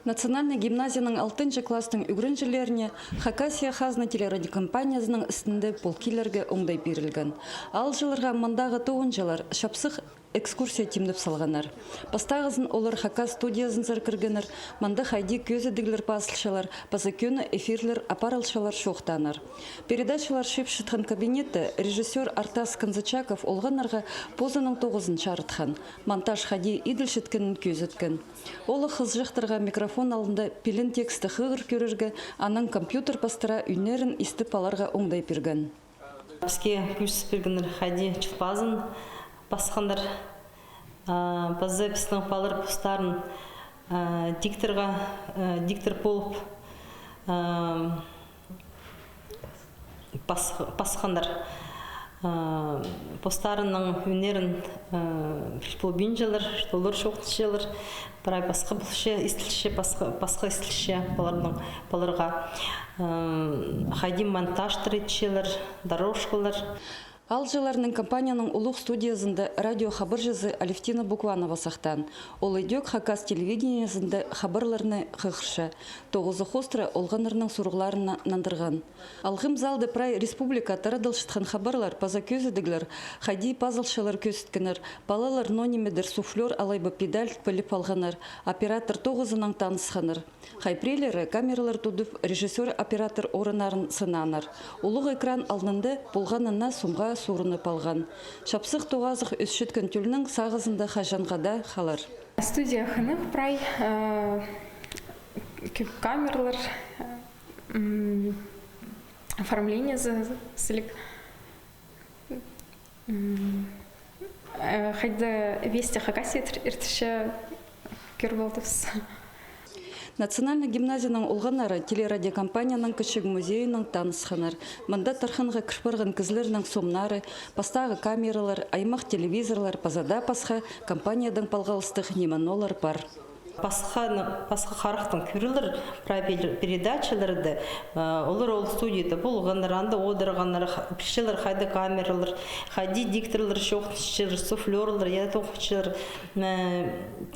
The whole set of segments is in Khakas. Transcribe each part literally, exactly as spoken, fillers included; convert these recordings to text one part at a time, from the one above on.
Национальный гимназияның алтынҷы класстың ӱгренҷілеріне «Хакасия хазна» телерадиокомпаниясының істінде пол килерге оңдай пирілген. Аалҷыларға мындағы тоғынҷылар чапсых экскурсия тимнеп салғаннар. Пастағызын олар хакас студиязынзар кіргеннер, мында хайди кӧзідіглер пазылчалар, паза кӧні эфирлер апарылчалар чоохтааннар. Передачалар чыыпчатхан кабинетте режиссёр Артас Канзычаков олғаннарға позының тоғызын чарытхан, монтаж хайди иділчеткенін кӧзіткен. Ол ох хызыҷахтарға микрофон алнында пілін тексті хығыр кӧрерге, анаң компьютер пастыра ӱннерін истіп аларға оңдай пирген. Піске кӧзіт пиргеннер хайди чыл пазын пасханнар. А, паза пістің палалар постарын, а, дикторға, а, диктор полып, а, пас-, пасханнар. А, постарының ӱннерін, а, піл полбинчалар, олар чоохтапчалар. Прай пасха полча, истілче, пасха, пасха истілче палаларның, палаларға. А, хайди монтажтар итчелер, дорожкалар. Аалҷыларның компанияның улуғ студиязында радио хабарҷызы Алевтина Букванова сахтаан. Ол идӧк хакас телевидениезінде хабарларны хығырча. Тоғызы хоостыра олғаннарның сурығларына нандырған. Алғым залда прай республика тарадылчатхан хабарлар паза кӧзідіглер хайди пазылчалар кӧзіткеннер. Палалар ноо нимедір суфлёр алай ба педаль піліп алғаннар, оператор тоғызынаң танысханнар. Хай піреелері камералар тудып, режиссёр, оператор орыннарын сынааннар. Улуғ экран алнында полғанына сомға суурынып алған. Чапсых тоғазығ ӧсчеткен тӧлнің сағызында хаҷанға даа халар. Студия хынығ прай, э, кӧп камералар, м, оформлениезі сіліг. М, э, хайда «Вести Хакасии» ир-, иртірче кӧр полдыбыс. Национальный гимназияның олғаннары телерадиокомпанияның кічіг музейінең танысханнар. Мында тархынға кір парған кізілернің сомнары, пастағы камералар, аймах телевизорлар паза даа пасха компаниядаң палғалыстығ ниме-нолар пар. Пасха, пасха харахтаң кӧрерлер прай пер-, передачаларны, а, олар ол студияда полғаннар, анда одырғаннар, ха-, пілчелер, хайда камералар, хайди дикторлар чоохтапчалар, суфлёрлар, я, тоғынчалар, э,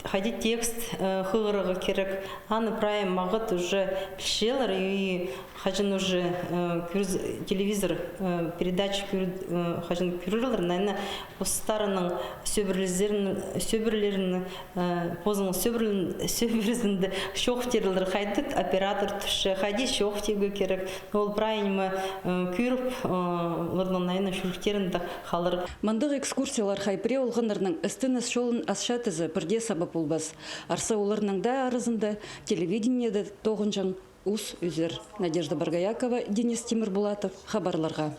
хайди текст, э, хығырарға кирек. Аны прай мағат уже пілчелер, и хаҷан уже, э, кӧрзе-, телевизор, э, передача кӧр-, э, хаҷан кӧрерлер, наверное, постарының сӧбірезін, сӧбірелерін, э, позының сӧбірелерін, сӧбірезінде чоохтирлер, хайдағ оператор тіпче, хайди чоохтирға кирек. Ол прай ниме, э, кӧріп, э, оларның, наверное, чӱректерінде халар. Мындағ экскурсиялар хай пірее олғаннарның істеніс чолын асчатыза пірдее саба полбас. Арса, оларның даа аразында телевидениеде тоғынҷаң ус ӱзер. Надежда Боргоякова, Денис Тимирбулатов, хабарларға.